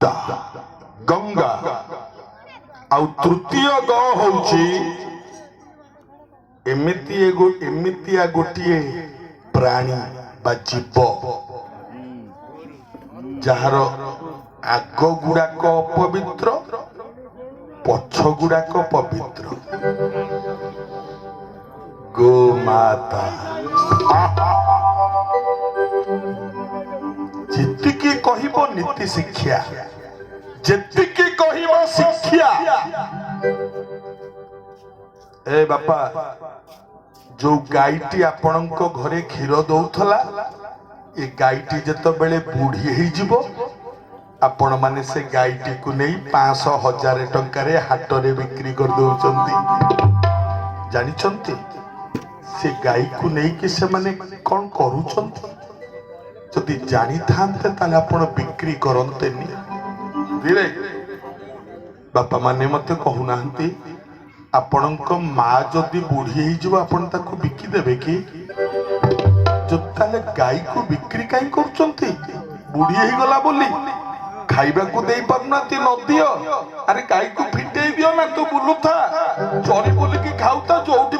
ଗଙ୍ଗା। ଆଉ ତୃତୀୟ ଗ ହଉଛି ଏମିତି ଏମିତିଆ ଗୋଟିଏ ପ୍ରାଣୀ ବା ଜୀବ, ଯାହାର ଆଗ ଗୁଡାକ ଅପବିତ୍ର, ପଛ ଗୁଡାକ ପବିତ୍ର। ଗୋମାତା। ଯେତିକି କହିବ ନୀତି ଶିକ୍ଷା, ଯେତିକି କହିବ ଶିକ୍ଷା। ଏ ବାପା, ଯୋଉ ଗାଈଟି ଆପଣଙ୍କ ଘରେ କ୍ଷୀର ଦଉଥିଲା, ଏ ଗାଈଟି ଯେତେବେଳେ ବୁଢୀ ହେଇଯିବ, ଆପଣ ମାନେ ସେ ଗାଈଟିକୁ ନେଇ 500 1000 ଟଙ୍କାରେ ହାଟରେ ବିକ୍ରି କରିଦଉଛନ୍ତି। ଜାଣିଛନ୍ତି ସେ ଗାଈକୁ ନେଇକି ସେମାନେ କଣ କରୁଛନ୍ତି? ଯଦି ଜାଣିଥାନ୍ତେ, ତାହେଲେ ଆପଣ ବିକ୍ରି କରନ୍ତେନି। ଧୀରେ ବାପା ମାନେ ମତେ କହୁନାହାନ୍ତି, ଆପଣଙ୍କ ମା ଯଦି ବୁଢୀ ହେଇଯିବ, ଆପଣ ତାକୁ ବିକିଦେବେ କି? ଯଦି ତାହେଲେ ଗାଈକୁ ବିକ୍ରି କାହିଁ କରୁଛନ୍ତି? ବୁଢୀ ହେଇଗଲା ବୋଲି ଖାଇବାକୁ ଦେଇ ପାରୁନାହାନ୍ତି, ନ ଦିଅ। ଆରେ, ଗାଈକୁ ଫିଟେଇ ଦିଅ ନା, ତୁ ବୁଲୁଥା, ଚରି ବୁଲିକି ଖାଉଥା ଯୋଉଠି।